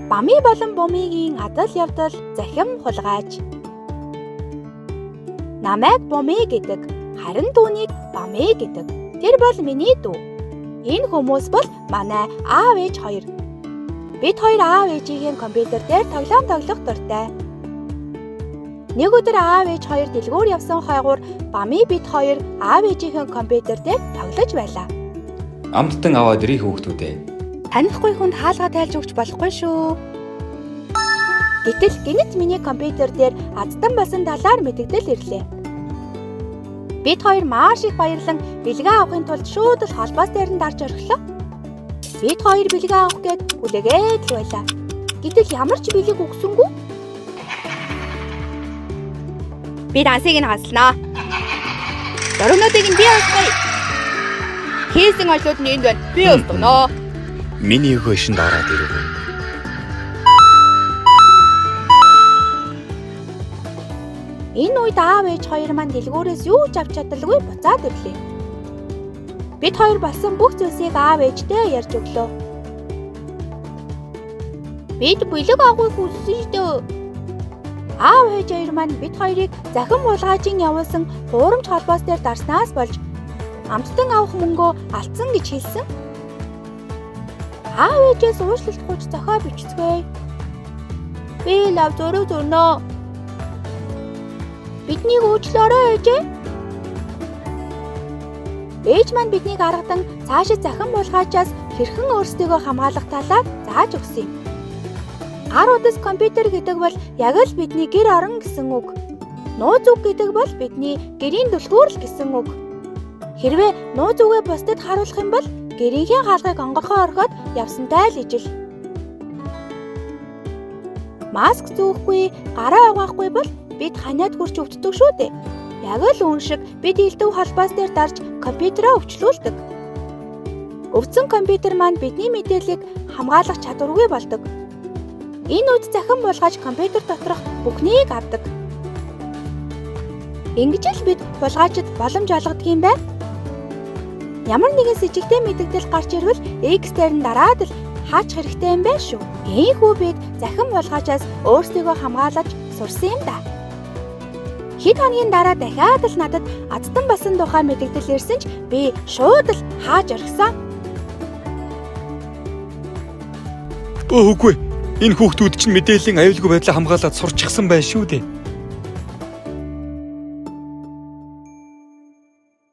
Бами болон Бумигийн адал явдал захим хулгайч. Намайг Буми гэдэг, харин түүнийг Бами гэдэг. Тэр бол миний дүү. Энэ хүмүүс бол манай аав ээж хоёр. Бид хоёр аав ээжийнхээ компьютер дээр тоглоом тоглох дуртай. Нэг өдөр аав ээж хоёр дэлгүүр явсан хойгуур Бами бид хоёр аав ээжийнхээ компьютер дээр тоглож байлаа. Амттан аваад ирье хүүхдүүдээ. Танихгүй хүнд хаалгаа тайлж өгч болохгүй шүү. Гэтэл гэнэт миний компьютер дээр азтан болсон талаар мэдэгдэл ирлээ. Бид хоёр маш их баярлан бэлгээ авахын тулд шууд л холбоос дээр нь дарж орхилоо. Бид хоёр бэлгээ авах гээд хүлээгээд л байлаа. Гэтэл ямар ч бэлэг өгсөнгүй. Би дансыг нь хаслана. Дөрөвнүүдийг нь би хасгая. Хийсэн ажлууд нь энд байна. Би устгана. Миний өхөө шинд ороод ирэв. Энэ үед аав ээж хоёр маань дэлгүүрээс юу ч авч чадалгүй буцаад ирлээ. Бид хоёр болсон бүх зүйлсийг аав ээжтэй ярьж өглөө. Бид бэлэг авахыг хүссэн шүү дээ. Аав ээж хоёр маань бид хоёрыг захин булгаажин явуулсан хуурамч холбоос дээр дарснаас болж амттан авах мөнгөө алдсан гэж хэлсэн. Аав ээжээс уучлалт гуйж зохио бичцгээе. Би лав зөрөг зөрнө. Биднийг уучлаарай ээжээ. Ээж маань биднийг аргадан цаашид захин булгаачаас хэрхэн өөрсдийгөө хамгаалах талаар зааж өгсөн юм. Гар утас компьютер гэдэг бол яг л бидний гэр орон гэсэн үг. Нууц үг гэдэг бол бидний гэрийн түлхүүр л гэсэн үг. Хэрвээ нууц үгээ бусдад харуулах юм бол гэрийнхээ хаалгыг онгорхоо орхиод явсантай л ижил. Маск зүүхгүй, гараа угаахгүй бол бид ханиад хүрч өвддөг шүү дээ. Яг л үүн шиг бид элдв холбоос дээр дарж компьютероо өвчлүүлдэг. Өвдсөн компьютер маань бидний мэдээллийг хамгаалах чадваргүй болдог. Энэ үед захин булгааж компьютер доторх бүхнийг авдаг. Ингэж л бид булгаачид боломж олгодог юм байна. Ямар нэгэн сэжигтэй мэдэгдэл гарч ирвэл X дээр нь дараад л хаачих хэрэгтэй юм байна шүү. Ийнхүү бид захин булгаачаас өөрсдийгөө хамгаалаж сурсан юм да. Хэд хоногийн дараа дахиад л надад азтан болсон тухай мэдэгдэл ирсэн ч би шууд л хааж орхисон. Өө үгүй. Энэ хүүхдүүд чинь мэдээллийн аюулгүй байдлаа хамгаалаад сурчихсан байх шүү дээ.